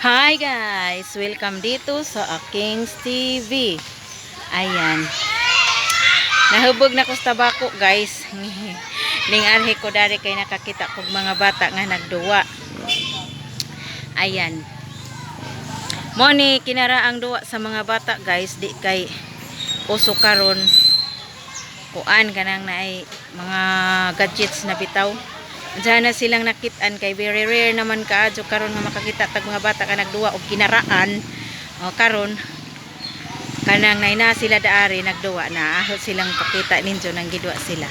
Hi guys! Welcome dito sa King's TV. Ayan. Nahubog na ko sa tabako, guys. Ning arhe ko dari kay nakakita kog mga bata nga nagduwa. Ayan. Mo ni kinara ang duwa sa mga bata, guys, di kay uso karon kuan kanang naay mga gadgets na bitaw. Diyan na silang nakitaan kay very rare naman kaadyo karon nga makakita tag mga bata ka nagduwa og kinaraan. O karon kanang nay na sila daari nagduwa na ahot silang pakita ninyo nang giduwa sila.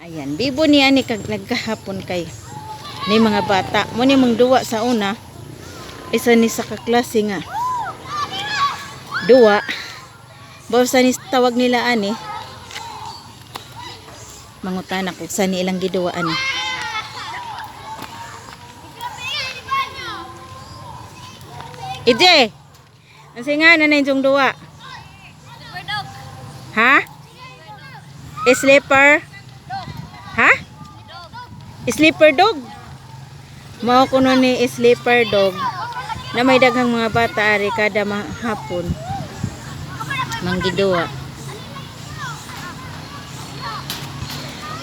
Ayan, bibo niya ni kag nagkahapon kay ni mga bata. Mo ni mong duwa sa una. Isa ni sa kaklase nga duwa. Basta ni tawag nila ani. Mangutana kung saan ni ilang giduwa ani. Ije! Ang singa na na yung duwa. Ha? Sleeper? Ha? Sleeper dog? Mao kuno ni sleeper dog na may daghang mga bata ari kada hapon manggiduwa.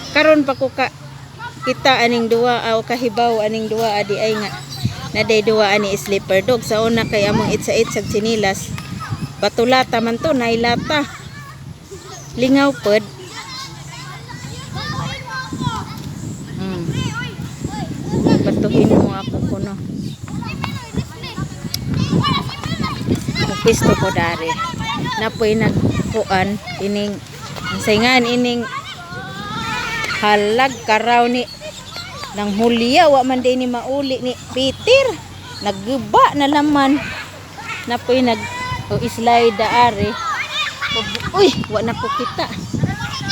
Karon pa ko ka kita aning duwa o kahibaw aning duwa adi ay nga naday duwa ani sleeper dog. Sa una kay among itsa-itsa tsinilas batulata man to, nailata lingaw pod. Batuhin mo ako kuno. Pisto ko dari. Napoy nagkuan ining sayngan ining halag karaw ni nang hulya wa man day ni mauli ni Peter. Nagguba na laman. Napoy nag o slide daari. Uy, wa na ko kita.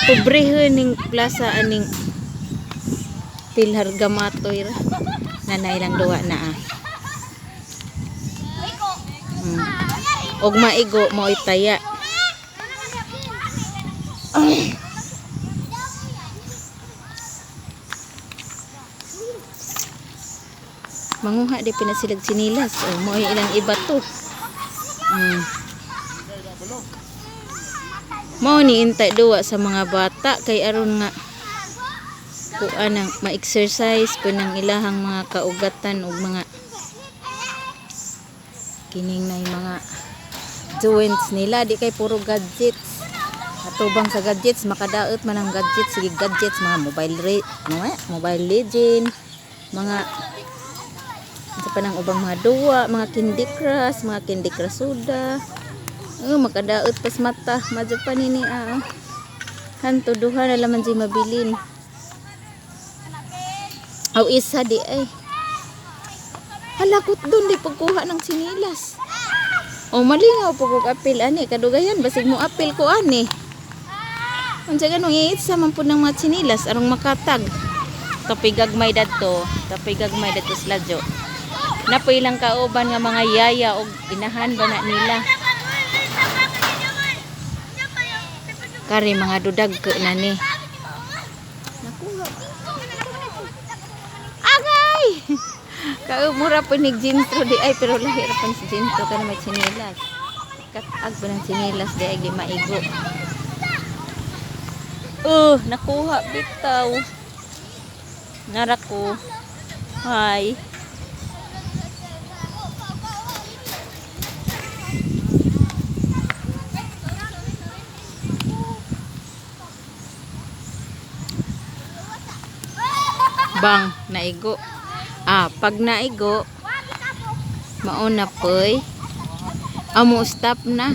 Pobreho ning plaza aning Pilhar Gamatoy ra. Nanay lang duwa na ah. Og maigo mao'y taya. Manguha di pinasilag sinilas. O mao'y ilang iba to. Mao ni intay duwa sa mga bata kay aron nga kuan ang ma-exercise po ng ilahang mga kaugatan ug mga kining na mga joints nila, di kay puro gadgets. Atubang sa gadgets makadaot man ang gadgets, sige gadgets, mga mobile re, mga Mobile Legend, mga sa pa ng ubang mga duwa, mga Candy Crush, mga Candy Crush soda. Oh, makadaot pas mata madyo pa nini ah. Hanto duha na laman di mabilin. Aw isa di ay. Halakot dun di pagkuha ng sinilas. O malingaw po kog apil ani kadugayan basig mo apil ko ani. Unsa ganong iitsa man pud ng mga sinilas arong makatag. Kapoy gagmay dadto, kapoy gagmay dadto sa ladyo. Napoy ilang kauban nga mga yaya og inahan ba na nila. Kari mga dudag ko na ni. Nakuha. Agay! Kaumura po ni Jintro di ay pero lahi ra pang si Jintro kana may tsinilas. Katag pa ng tsinilas di ay di maigo. Oh, nakuha bitaw. Nara ko. Hi. Bang, naigo. Ah, pag naigo, mauna poy. Amo stop na.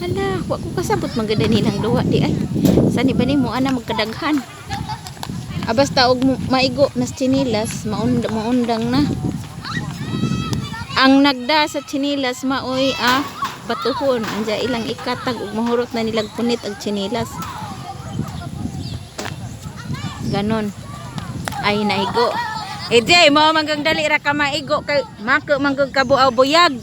Hala, wa ko kasabot maganda nilang duwa di ay. Sani ba nimo ana magkadaghan? Ah, basta og maigo nas tsinilas, maundang na. Ang nagda sa tsinilas maoy ah batuhon. Anja ilang ikatag ug mahurot na nilang punit ang tsinilas. Ganon. Ay naigo. Eh di mo manggang dali ra ka maigo kay mako manggug kabuaw buyag.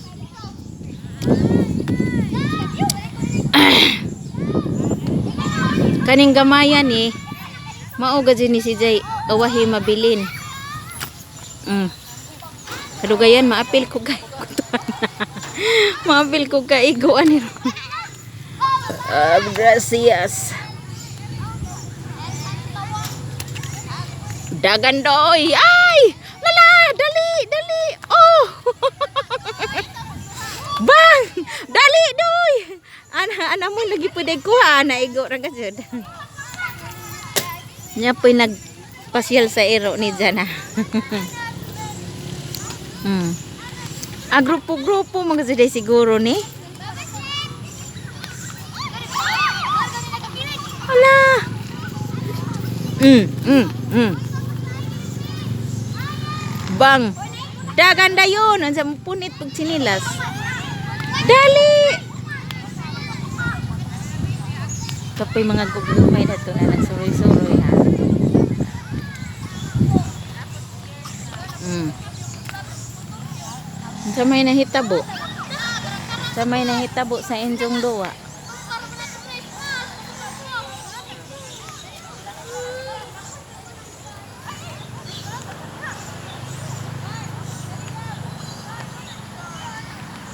Kaning gamayan ni mao gad ni si Jay awahi mabilin. Kadugayan maapil ko kay maapil ko kay igo ani ron. Ah, gracias. Dagandoy! Ay! Lala! Dali! Dali! Oh! Bang! Dali doy! Ana ana mo lagi pwede kuha ana igo ra ka jud. Nya po'y nagpasyal sa iro ni Jana. Ah, grupo-grupo mga jud ay siguro ni. Ala. Bang. Dagan dayon unsa mo punit pag sinilas. Dali. Kapoy mga gugumay na to na nagsuroy-suroy ha. Unsa may nahitabo? Unsa may nahitabo sa inyong duwa?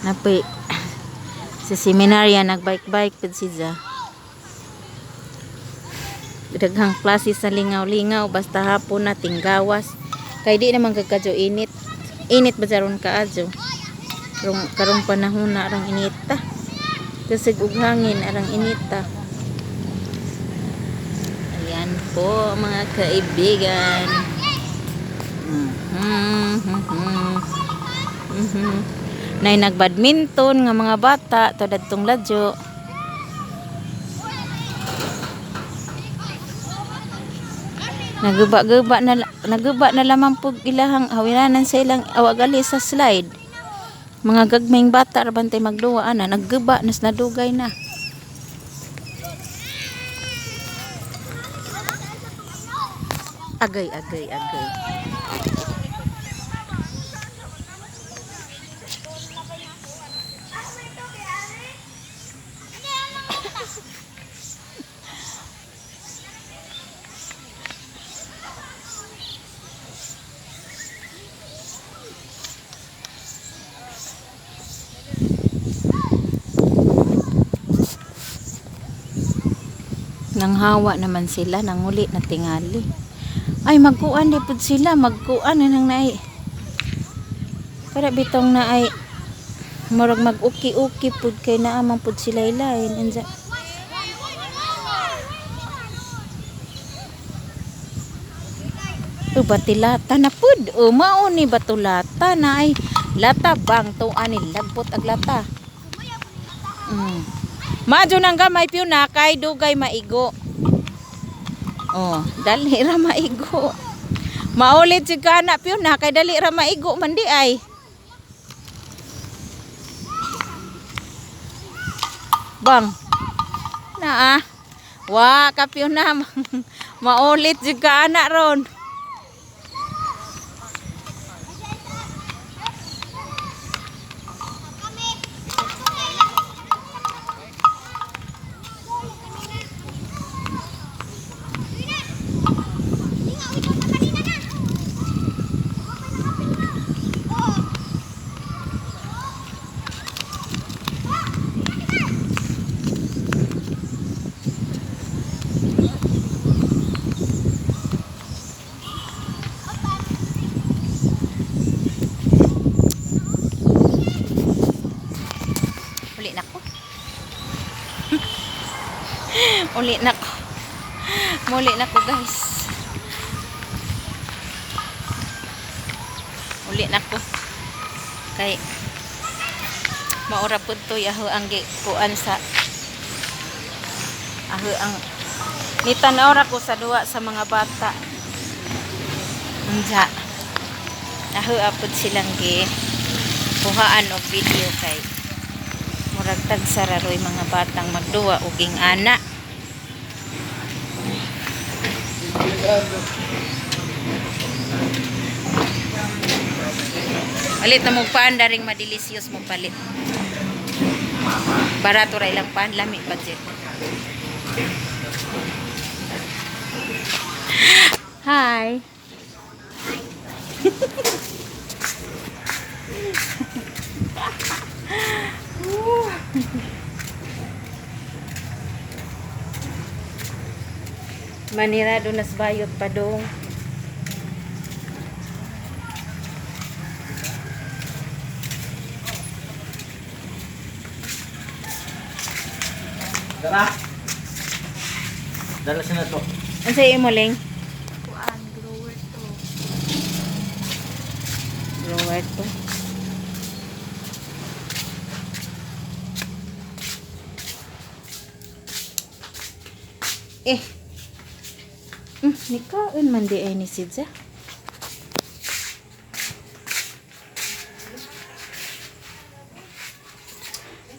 Napoy sa seminarya nagbike-bike pud si Ja. Daghang klase sa lingaw-lingaw basta hapon na tinggawas. Kay di naman kagkadyo init. Init ba ron kaadyo? Karong, karong panahon na arang inita. Kasig og hangin arang inita. Ayan po mga kaibigan. Mhm, mhm. Nay nagbadminton nga mga bata to dadtong ladyo. Naguba-guba na naguba na lamang pug ilahang hawiranan sa ilang awagali sa slide. Mga gagmayng bata ra bantay magduwa ana nagguba nas nadugay na. Agay agay agay. Nanghawa naman sila, nanguli na tingali. Ay, magkuan di pud sila, magkuan na nang naay. Para bitong naay murag mag-uki-uki pud kay naa man pud sila ilain. Unsa? O batilata na pud. O mao ni batulata na ay lata bang tuan ni lagbot ag lata. Madyo nang gamay piyo na kay dugay maigo. Oh, dali ra maigo. Maulit si kana piyo na kay dali ra maigo man di ay. Bang. Naa. Wa ka piyo na. Maulit si kana ron. Uli na ko. Uli na ko. Muli na ko guys. Uli na ko. Kay maura pud to yaho ang gikuan sa aho ang nitan-aw ra ko sa duwa sa mga bata. Unja. Aho apod silang gi kuhaan og video kay murag tagsararoy mga batang magduwa og ana. Palit na mo paan daring madilicious mo palit. Barato ra ilang paan lami budget. Hi. Manirado nas bayot pa dong. Dara. Dala siya na to. Ano sa imo, Ling? Kuan, grower to. Grower to. Eh. Nikaon man di ay ni Sidza.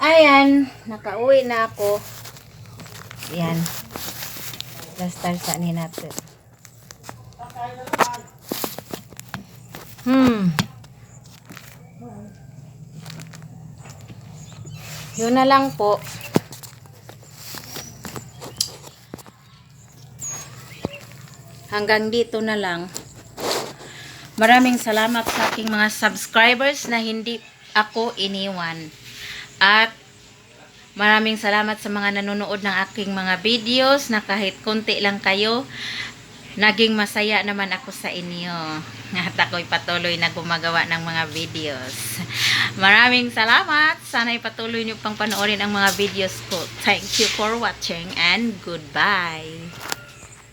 Ayan, nakauwi na ako. Ayan. Last time sa ni natin. Yun na lang po. Hanggang dito na lang. Maraming salamat sa aking mga subscribers na hindi ako iniwan. At maraming salamat sa mga nanonood ng aking mga videos na kahit konti lang kayo, naging masaya naman ako sa inyo. At ako'y patuloy na gumagawa ng mga videos. Maraming salamat. Sana'y patuloy niyo pang panoorin ang mga videos ko. Thank you for watching and goodbye.